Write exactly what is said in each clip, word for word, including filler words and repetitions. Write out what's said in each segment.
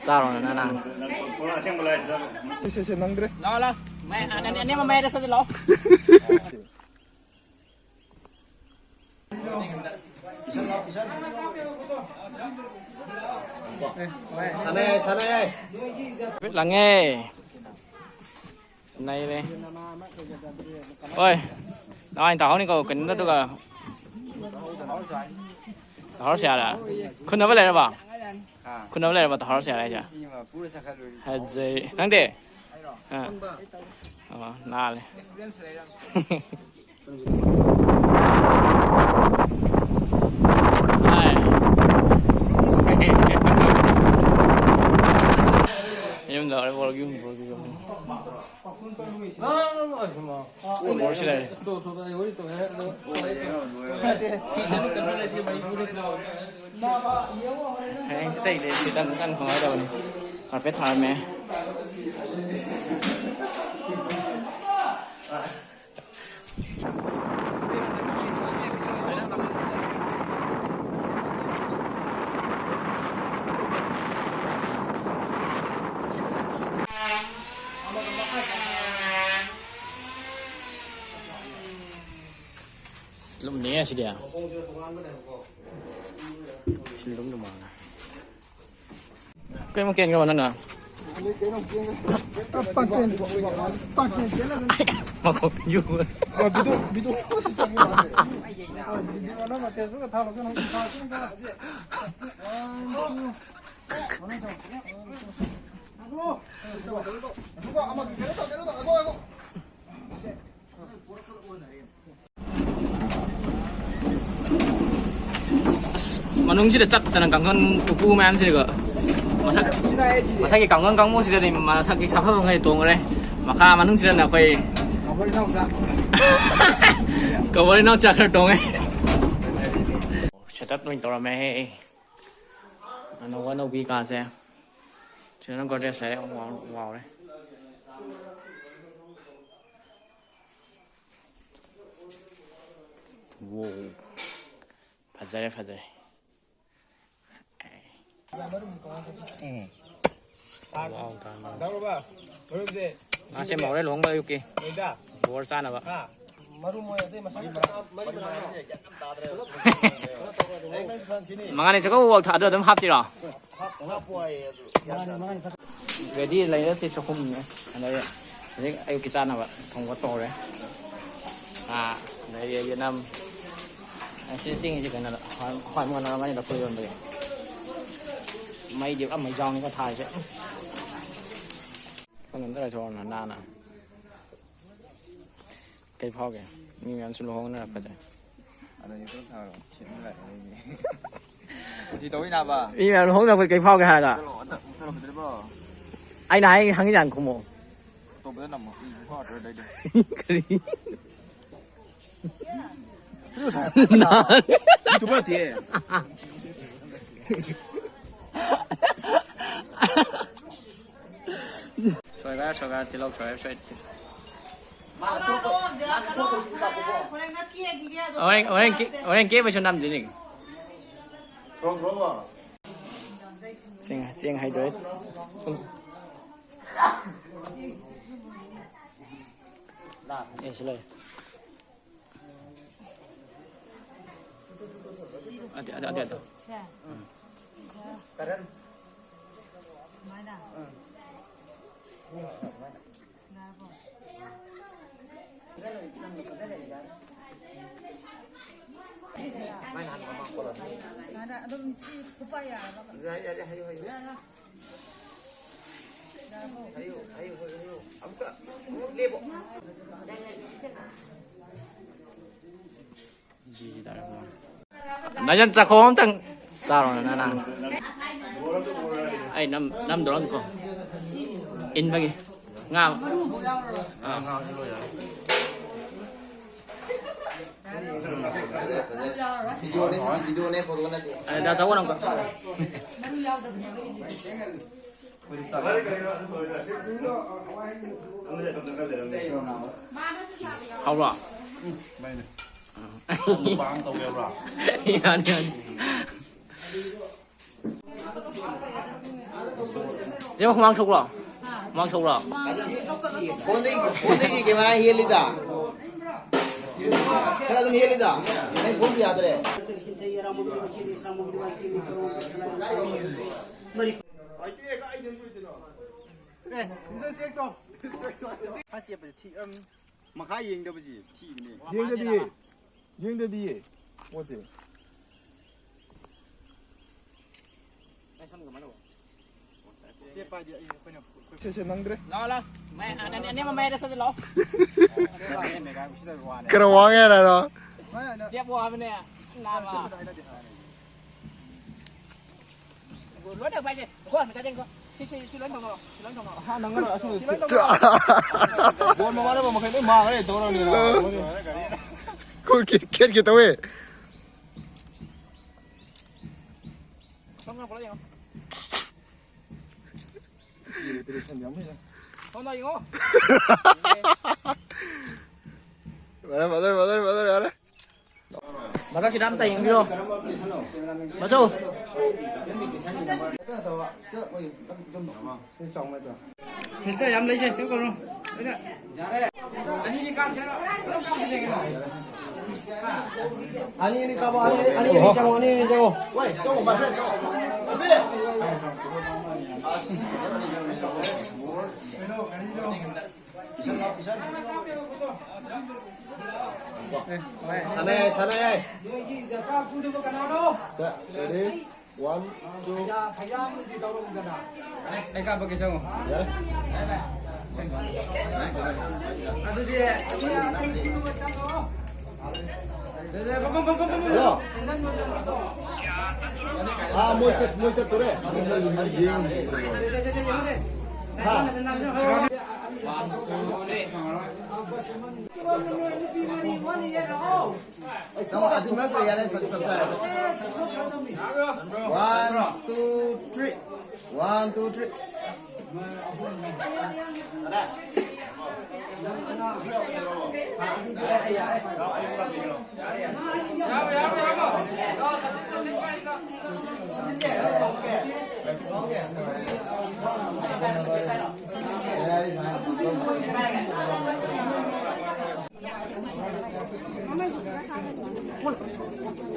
ꯆꯥꯔꯣꯅ ꯅꯪ꯫ ꯁꯦ, ꯁꯦ, ꯁꯦ, ꯅꯪꯗ꯭ꯔꯦ꯫ ꯂꯥꯛꯑꯣ, ꯂꯥꯛꯑꯣ꯫ ꯃꯌꯥꯏ, ꯑꯅꯦꯝꯕ ꯃꯌꯥꯏꯗ ꯆꯠꯁꯤ ꯂꯥꯛꯑꯣ꯫ ꯁꯥꯟꯅ ꯌꯥꯏ, ꯁꯥꯟꯅ ꯌꯥꯏ꯫ ꯂꯪꯉꯦ꯫ ꯅꯩꯔꯦ꯫ ꯍꯣꯏ꯫ ꯅꯃꯥꯏ ꯇꯥꯍꯧꯅꯤꯀꯣ, ꯀꯩꯅꯣꯗꯨꯒ꯫ ꯇꯥꯍꯧꯔꯁꯨ ꯌꯥꯔꯦ꯫ ꯈꯨꯟꯅꯕ ꯂꯩꯔꯕ? ꯈꯨꯟꯅꯕ ꯂꯩꯔꯕ, ꯇꯥꯍꯧꯔꯁꯨ ꯌꯥꯔꯦ ꯍꯥꯏꯁꯦ꯫ ꯐꯖꯩ꯫ ꯅꯪꯗꯤ? ꯑꯥ꯫ ꯑꯣ, ꯅꯥꯜꯂꯦ꯫ ꯌꯨꯝꯗ ꯍꯣꯔꯦꯟ ꯄꯨꯔꯛꯀꯦ, ꯌꯨꯝ ꯄꯨꯔꯛꯀꯦ, ꯌꯨꯝ꯫ ꯄꯨꯔꯛꯁꯤ ꯂꯩꯔꯦ꯫ ꯍꯌꯦꯡ ꯈꯤꯇꯪ ꯂꯩ, ꯁꯤꯗ ꯑꯗꯨꯝ ꯆꯪ ꯈꯪꯉꯣꯏꯗꯕꯅꯤ꯫ ꯀꯥꯔꯄꯦꯠ ꯊꯥꯔꯝꯃꯦ꯫ ꯂꯨꯝꯅꯤꯍꯦ ꯁꯤꯗꯤ꯫ ꯁꯤ ꯂꯨꯝ ꯂꯨꯝꯃꯦ꯫ ꯀꯩ ꯃꯈꯦꯟꯅꯣ ꯅꯪꯅ? ꯄꯥꯛꯀꯦꯟ, ꯄꯥꯛꯀꯦꯟ ꯆꯦꯜꯂꯒ ꯃꯈꯣꯟ ꯌꯨ꯫ ꯑ, ꯕꯤꯗꯨ, ꯕꯤꯗꯨ꯫ ꯑ, ꯕꯤꯗꯨ ꯑꯅꯧꯕ ꯐꯦꯁꯕꯨꯛꯇ ꯊꯥꯒꯠꯂꯛꯀꯅꯨ꯫ ꯑꯁ, ꯃꯅꯨꯡꯁꯤꯗ ꯆꯠꯇꯅ ꯀꯥꯡꯈꯟ ꯎꯄꯨ ꯃꯌꯥꯝꯁꯤꯒ ꯃꯊꯛ, ꯃꯊꯛꯀꯤ ꯀꯥꯡꯈꯟ ꯀꯥꯡꯕꯨꯁꯤꯗꯗꯤ ꯃꯊꯛꯀꯤ ꯁꯥꯐꯕꯈꯩ ꯇꯣꯡꯈ꯭ꯔꯦ꯫ ꯃꯈꯥ ꯃꯅꯨꯡꯁꯤꯗꯅ ꯑꯩꯈꯣꯏ ꯀꯕꯔ ꯏꯅꯥꯎꯆꯥ ꯈꯔ ꯇꯣꯡꯉꯦ꯫ ꯁꯦꯠ ꯑꯞ ꯂꯣꯏ ꯇꯧꯔꯝꯃꯦꯍꯦ꯫ ꯑꯅꯧ ꯑꯅꯧꯕꯤ ꯀꯥꯁꯦ꯫ ꯁꯤꯗꯅ ꯒꯣꯗ꯭ꯔꯦꯖ ꯂꯩꯔꯦ꯫ ꯋꯥꯎ-, ꯋꯥꯎꯔꯦ꯫ ꯋꯣ꯫ ꯐꯖꯔꯦ, ꯐꯖꯔꯦ꯫ ꯎꯝ꯫ ꯋꯥꯎ, ꯇꯥꯡ ꯇꯥꯡ꯫ ꯇꯧꯔꯕ? ꯃꯔꯨꯞꯁꯦ ꯉꯥ ꯁꯦꯝꯕ ꯍꯧꯔꯦ ꯂꯨꯍꯣꯡꯕ ꯑꯌꯨꯛꯀꯤ꯫ ꯂꯣꯏꯗ? ꯕꯣꯔ ꯆꯥꯅꯕ꯫ ꯍꯥ? ꯃꯔꯨ ꯃꯣꯏ ꯑꯇꯩ ꯃꯁꯥ ꯃꯔꯤ ꯃꯉꯥ꯫ ꯃꯉꯥꯅꯤ ꯆꯥꯛꯀꯧꯕ ꯐꯥꯎ ꯑꯗꯨ ꯑꯗꯨꯝ ꯍꯥꯞꯇꯣꯏꯔꯣ? ꯍꯥꯞꯄꯣ ꯍꯥꯏꯌꯦ ꯑꯗꯨ꯫ ꯔꯦꯗꯤ ꯂꯩꯔꯦ ꯁꯤ ꯆꯥꯛꯈꯨꯝꯅꯦ꯫ ꯑꯗꯩ ꯍꯧꯖꯤꯛ ꯑꯌꯨꯛꯀꯤ ꯆꯥꯅꯕ ꯊꯣꯡꯕ ꯇꯧꯔꯦ꯫ ꯉꯥ, ꯑꯗꯩꯗꯤ ꯌꯦꯅꯝ꯫ ꯑꯁꯤ ꯇꯤꯡꯉꯤꯁꯤ ꯀꯩꯅꯣꯗ, ꯍꯋꯥꯏ, ꯍꯋꯥꯏ ꯃꯪꯒꯟ ꯑꯣꯏꯔꯝꯒꯅꯤ ꯂꯐꯨ ꯏꯔꯣꯟꯕꯒꯤ꯫ ꯃꯩꯗꯤ ꯄꯨꯔꯥ ꯃꯩꯖꯥꯎꯅꯤꯀꯣ ꯊꯥꯔꯤꯁꯦ꯫ ꯃꯪꯒꯟꯗ ꯂꯩꯊꯣꯛꯑꯣꯅ ꯅꯥꯟꯅ꯫ ꯀꯩ ꯐꯥꯎꯒꯦ? ꯃꯤ ꯃꯌꯥꯝꯁꯨ ꯂꯨꯍꯣꯡꯅꯔꯛꯄꯁꯦ꯫ ꯑꯗꯨꯗꯤ ꯄꯨꯂꯞ ꯊꯥꯔꯣ꯫ ꯁꯤꯠꯅ ꯂꯥꯛꯑꯦ ꯑꯩꯗꯤ꯫ ꯀꯣꯊꯤ ꯇꯧꯋꯤ ꯅꯥꯕ꯫ ꯃꯤ ꯃꯌꯥꯝ ꯂꯨꯍꯣꯡꯅꯔꯛꯄꯁꯦ ꯀꯩ ꯐꯥꯎꯒꯦ ꯍꯥꯏꯔꯒ? ꯆꯠꯂꯣ, ꯑꯝꯇ ꯃꯨꯛꯊꯠꯂꯣ, ꯐꯖꯔꯕꯣ? ꯑꯩꯅ ꯍꯥꯏ ꯍꯪꯉꯤ ꯌꯥꯅꯤ ꯈꯨꯝꯃꯣ꯫ ꯑꯇꯣꯞꯄꯗ ꯅꯝꯃꯣ꯫ ꯏ ꯐꯥꯎꯗ꯭ꯔꯣ ꯑꯗꯩꯗꯤ? ꯀꯔꯤ? ꯅꯥꯔꯦ꯫ ꯌꯨꯇꯨꯕꯔ ꯅꯠꯇꯦ꯫ ꯁꯣꯏꯒ, ꯁꯣꯏꯒ, ꯇꯤꯜꯍꯧ ꯁꯣꯏ, ꯁꯣꯏ꯫ ꯍꯣꯔꯦꯟ, ꯍꯣꯔꯦꯟ ꯀꯦ-, ꯍꯣꯔꯦꯟ ꯀꯦꯕꯁꯨ ꯅꯝꯗꯣꯏꯅꯤ꯫ ꯆꯦꯡ, ꯆꯦꯡ ꯍꯩꯗꯣꯛꯑꯦ꯫ ꯑꯦ, ꯁꯤ ꯂꯩꯔꯦ꯫ ꯑꯗꯦ, ꯑꯗꯦ, ꯑꯗꯦ, ꯑꯗꯦ꯫ ꯌꯥꯔꯦ, ꯑꯗꯨꯝ ꯁꯤ ꯈꯨꯄꯥꯏ ꯌꯥꯔꯕ? ꯌꯥꯏ, ꯌꯥꯏ, ꯍꯥꯏꯌꯨ, ꯍꯥꯏꯌꯨ꯫ ꯍꯥꯏꯌꯨ, ꯍꯥꯏꯌꯨ, ꯍꯥꯏꯌꯨ꯫ ꯑꯃꯨꯛꯀ, ꯑꯃꯨꯛ ꯂꯦꯞꯄꯣ꯫ ꯅꯖꯟ ꯆꯥꯛꯈꯣꯝ ꯑꯝꯇꯪ ꯆꯥꯔꯣ, ꯅꯅꯥ꯫ ꯑꯩ ꯅꯝ-, ꯅꯝꯗꯧꯔꯝꯀꯣ꯫ ꯏꯟꯕꯒꯤ꯫ ꯉꯥ꯫ ꯑꯥ꯫ ꯚꯤꯗꯤꯑꯣꯅꯦ, ꯚꯤꯗꯤꯑꯣꯅꯦ, ꯐꯣꯇꯣ ꯅꯠꯇꯦ꯫ ꯑꯗ ꯆꯥꯎꯑꯣ ꯅꯪ꯫ ꯍꯥꯎꯕ꯭ꯔꯣ? ꯃꯨꯛꯕꯥꯡ ꯇꯧꯒꯦꯕ꯭ꯔꯣ? ꯌꯥꯅꯤ, ꯌꯥꯅꯤ꯫ ꯅꯪ ꯍꯨꯃꯥꯡ ꯁꯧꯕ꯭ꯔꯣ? ꯍꯨꯃꯥꯡ ꯁꯧꯕ꯭ꯔꯣ? ꯐꯣꯟꯗꯒꯤ, ꯐꯣꯟꯗꯒꯤ ꯀꯦꯃꯦꯔꯥ ꯍꯦꯜꯂꯤꯗ꯫ ꯈꯔ ꯑꯗꯨꯝ ꯍꯦꯜꯂꯤꯗ꯫ ꯅꯪ ꯐꯣꯟꯗꯨ ꯌꯥꯗ꯭ꯔꯦ꯫ ꯑꯦ, ꯏꯟꯖꯣꯏ ꯆꯦꯛ ꯇꯧ꯫ ꯐꯥꯁ ꯆꯦꯞꯄꯁꯦ ꯊꯤ-, ꯎꯝ, ꯃꯈꯥ ꯌꯦꯡꯗꯕꯁꯤ ꯊꯤꯕꯅꯦ꯫ ꯌꯦꯡꯗꯗꯤ, ꯌꯦꯡꯗꯗꯤ ꯄꯣꯠꯁꯦ꯫ ꯆꯦꯞꯄ ꯍꯥꯏꯗꯤ ꯑꯩ, ꯑꯩꯈꯣꯏꯅ, ꯑꯩꯈꯣꯏ ꯁꯦ, ꯁꯦ, ꯅꯪꯗ꯭ꯔꯦ꯫ ꯂꯥꯛꯑꯣ, ꯂꯥꯛꯑꯣ꯫ ꯃꯌꯥꯏ, ꯑꯅꯦꯝ-, ꯑꯅꯦꯝꯕ ꯃꯌꯥꯏꯗ ꯆꯠꯁꯤ ꯂꯥꯛꯑꯣ꯫ ꯈꯔ ꯋꯥꯡꯉꯦ ꯍꯥꯏꯔꯣ? ꯆꯦꯞ ꯋꯥꯕꯅꯦ, ꯅꯥꯕ꯫ ꯂꯣꯏ ꯇꯧꯕ ꯍꯥꯏꯁꯦ꯫ ꯀꯣ, ꯃꯤꯇꯔ ꯌꯦꯡꯀꯣ꯫ ꯁꯤ, ꯁꯤ, ꯁꯤ ꯂꯣꯏ ꯇꯧꯅꯔꯣ꯫ ꯁꯤ ꯂꯣꯏ ꯇꯧꯅꯔꯣ꯫ ꯍꯥ, ꯅꯪ ꯉꯔꯥꯡ ꯑꯁꯣꯝꯗ ꯁꯤ ꯂꯣꯏ ꯇꯧꯅꯔꯣ꯫ ꯕꯣꯜ ꯃꯃꯥꯟꯅꯕ ꯃꯈꯩ ꯂꯣꯏ ꯃꯥꯡꯈ꯭ꯔꯦ ꯇꯧꯔꯅꯤ꯫ ꯒꯣꯜ ꯀꯤꯛ ꯈꯦꯠꯀꯦ ꯇꯧꯋꯦ꯫ ꯁꯣꯝꯅ ꯄꯨꯂꯞ ꯌꯦꯡꯉꯣ꯫ ꯁꯣꯝꯗ ꯌꯦꯡꯉꯣ꯫ ꯐꯖꯔꯦ, ꯐꯖꯔꯦ, ꯐꯖꯔꯦ, ꯐꯖꯔꯦ, ꯌꯥꯔꯦ꯫ ꯃꯊꯛꯁꯤꯗ ꯑꯝꯇ ꯌꯦꯡꯕꯤꯔꯣ꯫ ꯃꯆꯧ꯫ ꯐꯤꯜꯇꯔ ꯌꯥꯝ ꯂꯩꯁꯦ, ꯀꯩꯝ ꯇꯧꯔꯨꯅꯨ꯫ ꯑꯩꯅ ꯑꯅꯤ ꯑꯅꯤ ꯀꯥꯞꯁꯦ ꯍꯥꯏꯔꯣ? ꯑꯅꯤ ꯑꯅꯤ ꯀꯥꯞꯄꯣ, ꯑꯅꯤ ꯑꯅꯤ, ꯑꯅꯤ ꯑꯅꯤ ꯆꯪꯉꯣ, ꯑꯅꯤ ꯑꯅꯤ ꯆꯪꯉꯣ꯫ ꯋꯥꯏ, ꯆꯪꯉꯣ, ꯚꯥꯏ, ꯆꯪꯉꯣ꯫ ꯁꯥꯟꯅ ꯌꯥꯏ, ꯁꯥꯟꯅ ꯌꯥꯏ꯫ ꯁꯦ, ready? One, two. ꯑꯩ ꯀꯥꯞꯄꯛꯀꯦ, ꯆꯪꯉꯣ꯫ ꯌꯥꯔꯦ꯫ ꯑꯗꯨꯗꯤ ꯄꯝ, ꯄꯝ, ꯄꯝ, ꯄꯝ, ꯄꯝ, ꯄꯝ꯫ ꯍꯜꯂꯣ꯫ ꯑꯥ, ꯃꯣꯏ ꯆꯠ-, ꯃꯣꯏ ꯆꯠꯇꯣꯔꯦ꯫ ꯍꯥ? ꯆꯪꯉꯣ, ꯑꯗꯨ ꯃꯔꯛꯇ ꯌꯥꯔꯦ, ꯆꯞ ꯆꯥꯔꯦ꯫ One, two, three. One, two, three.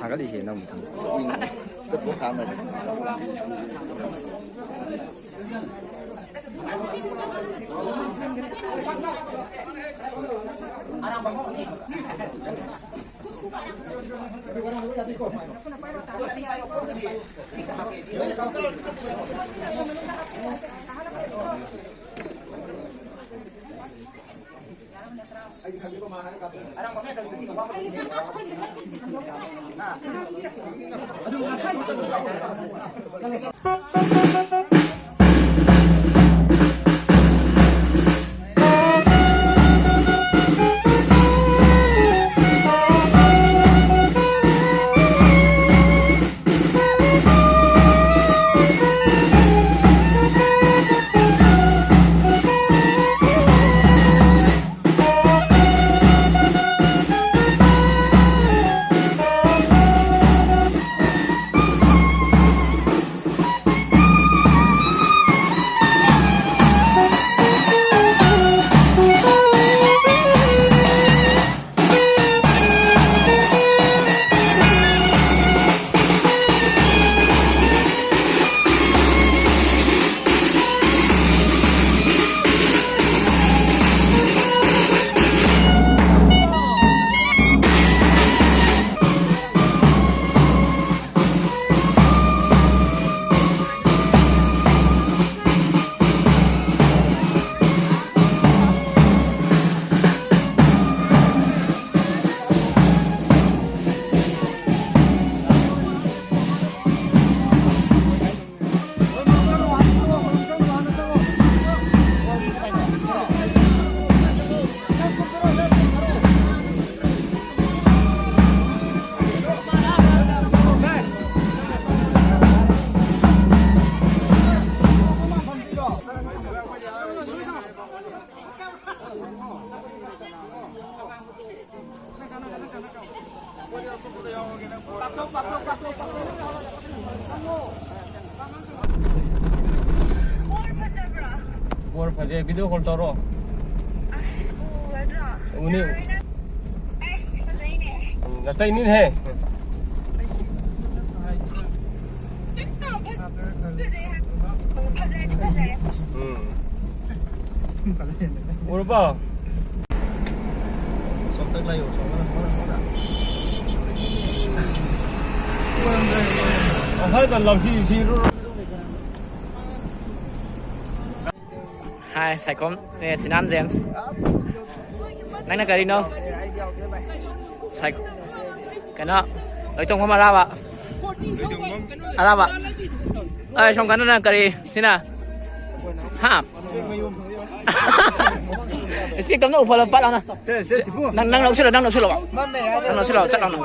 ꯊꯥꯒꯠꯂꯤꯁꯦ ꯅꯪ ꯃꯊꯪ꯫ ꯆꯠꯄ ꯈꯥꯝꯃꯗꯤ꯫ ꯕꯣꯔ ꯐꯖꯩ, video call ꯇꯧꯔꯣ꯫ ꯑꯁ, ꯎꯒꯗ꯭ꯔꯣ? ꯎꯅꯤ꯫ ꯑꯁ, ꯐꯖꯩꯅꯦ꯫ ꯎꯝ, ꯅꯇꯩꯅꯤꯅꯦꯍꯦ꯫ ꯎꯔꯕꯣ? ꯁꯣꯝꯗ ꯂꯩꯌꯣ, ꯁꯣꯝꯗ, ꯁꯣꯝꯗ, ꯁꯣꯝꯗ꯫ ꯉꯁꯥꯏꯗ ꯂꯝꯁꯤ ꯁꯤꯔꯨꯔꯣ꯫ ꯍꯥꯏ, ꯁꯥꯏꯈꯣꯝ꯫ ꯑꯦ, ꯁꯤꯅꯥꯝ ꯖꯦꯝꯁ꯫ ꯅꯪꯅ ꯀꯔꯤꯅꯣ? ꯁꯥꯏ-, ꯀꯩꯅꯣ, ꯂꯣꯏꯇꯣꯡꯐꯝ ꯑꯔꯥꯕ꯫ ꯑꯔꯥꯕ꯫ ꯑꯩ ꯁꯣꯝ ꯀꯥꯟꯗꯅ ꯀꯔꯤ? ꯁꯤꯅ? ꯍꯥ? ꯏꯁꯄꯦꯛ ꯇꯝꯅ ꯎꯐꯜꯂ ꯄꯠ ꯂꯥꯎꯅ꯫ ꯅꯪ, ꯅꯪ ꯂꯧꯁꯤꯜꯂꯣ, ꯅꯪ ꯂꯧꯁꯤꯜꯂꯣ꯫ ꯅꯪ ꯂꯧꯁꯤꯜꯂꯣ, ꯆꯠ ꯂꯥꯎꯅ꯫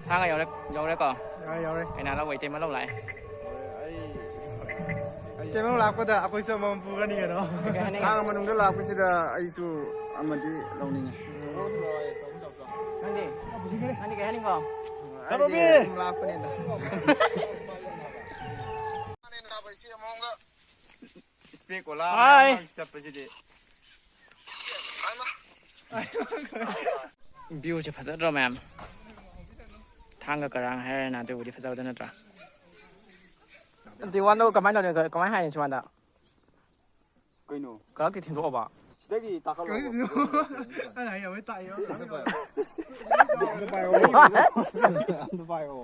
ꯊꯥꯡꯒ ꯌꯧꯔꯦ, ꯌꯧꯔꯦꯀꯣ? ꯌꯧꯔꯦ, ꯌꯧꯔꯦ꯫ ꯀꯩꯅꯥ ꯂꯧꯕ ꯏꯇꯩꯃ ꯂꯧ ꯂꯥꯛꯑꯦ꯫ ꯏꯇꯩꯃ ꯂꯥꯛꯄꯗ ꯑꯩꯈꯣꯏꯁꯨ ꯑꯃꯃꯝ ꯄꯨꯒꯅꯤ ꯀꯩꯅꯣ꯫ ꯀꯩ ꯍꯥꯏꯅꯤꯡꯉꯤ? ꯊꯥꯡꯒ ꯃꯅꯨꯡꯗ ꯂꯥꯛꯄꯁꯤꯗ ꯑꯩꯁꯨ ꯑꯃꯗꯤ ꯂꯧꯅꯤꯡꯉꯤ꯫ ꯅꯪꯗꯤ? ꯅꯪꯗꯤ ꯀꯩ ꯍꯥꯏꯅꯤꯡꯕ? ꯑꯩꯗꯤ ꯁꯨꯝ ꯂꯥꯛꯄꯅꯤꯗ꯫ ꯏꯁꯄꯦꯛ ꯑꯣꯂꯥ ꯍꯥꯏ꯫ ꯃꯌꯥꯝ ꯆꯠꯄꯁꯤꯗꯤ꯫ ꯚ꯭ꯌꯨꯁꯦ ꯐꯖꯗ꯭ꯔꯣ ꯃꯌꯥꯝ? ꯊꯥꯡꯒ ꯀꯔꯥꯡ ꯍꯥꯏꯔꯦꯅ, ꯑꯗꯨꯕꯨꯗꯤ ꯐꯖꯕꯗ ꯅꯠꯇ꯭ꯔꯥ? ꯅꯠꯇꯦ, ꯋꯥꯟꯗꯣ ꯀꯃꯥꯏꯅ ꯇꯧꯅꯤ? ꯀꯃꯥꯏꯅ ꯍꯥꯏꯅꯤ ꯁꯨꯃꯥꯏꯅ? ꯀꯩꯅꯣ? ꯀꯔꯛꯇꯤ ꯊꯤꯟꯗꯣꯛꯑꯣꯕ꯫ ꯁꯤꯗꯒꯤ ꯇꯥꯈꯠꯂꯣ꯫ ꯀꯔꯛꯇꯤ ꯊꯤꯟꯗꯣꯛꯑꯣ꯫ ꯑꯩꯅ ꯍꯥꯏ ꯌꯥꯝ ꯇꯥꯛꯑꯦꯕ꯫ ꯑꯝꯇ ꯄꯥꯏꯌꯣ꯫ ꯑꯝꯇ ꯄꯥꯏꯌꯣ꯫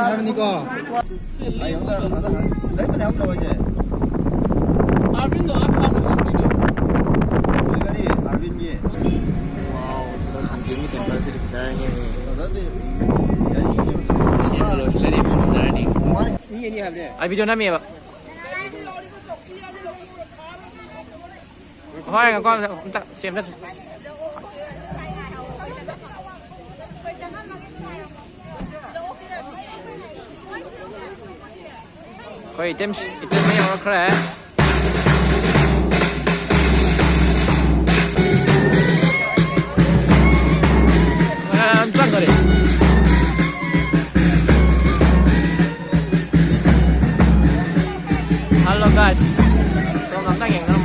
ꯍꯥꯏꯕꯅꯤꯀꯣ꯫ ꯑꯩ ꯑꯃꯨꯛꯇ ꯍꯟꯗꯛ ꯂꯩꯕꯅꯦ ꯑꯃꯨꯛ ꯇꯧꯔꯤꯁꯦ꯫ ꯑꯥꯔꯕꯤꯟꯗꯣ ꯑꯥ ꯈꯥꯝꯃꯣ ꯍꯥꯏꯕꯅꯤꯗꯣ꯫ ꯑꯩꯈꯣꯏ ꯒꯥꯔꯤ ꯑꯥꯔꯕꯤꯟꯒꯤ꯫ ꯋꯥꯎ, ꯇꯨ ꯊꯥꯎꯖꯟ ꯇ꯭ꯋꯦꯟꯇꯤ ꯐꯥꯏꯚꯁꯤꯗꯤ ꯐꯖꯔꯅꯤ꯫ ꯐꯖꯗꯦ꯫ ꯒꯥꯔꯤ ꯌꯦꯡꯉꯨ ꯆꯠꯂꯣ꯫ ꯁꯦꯜ ꯂꯣꯏꯁꯤꯜꯂꯗꯤ ꯐꯖꯅ ꯐꯖꯔꯅꯤ꯫ ꯃꯥꯅꯦ, ꯃꯤ ꯑꯅꯤ ꯍꯥꯏꯕꯅꯦ꯫ ꯑꯩ ꯚꯤꯗꯤꯑꯣ ꯅꯝꯃꯤꯑꯕ꯫ ꯍꯣꯏ, ꯉꯥꯏꯈꯣ, ꯑꯝꯇ ꯁꯤ ꯑꯝꯇ꯫ ꯑꯩꯈꯣꯏ ꯏꯇꯩꯃ, ꯏꯇꯩꯃ ꯌꯧꯔꯛꯈ꯭ꯔꯦ꯫ ꯑ, ꯆꯪꯈꯔꯦ꯫ Guys, ꯁꯣꯝ ꯑꯝꯇꯪ ꯌꯦꯡꯉꯣ꯫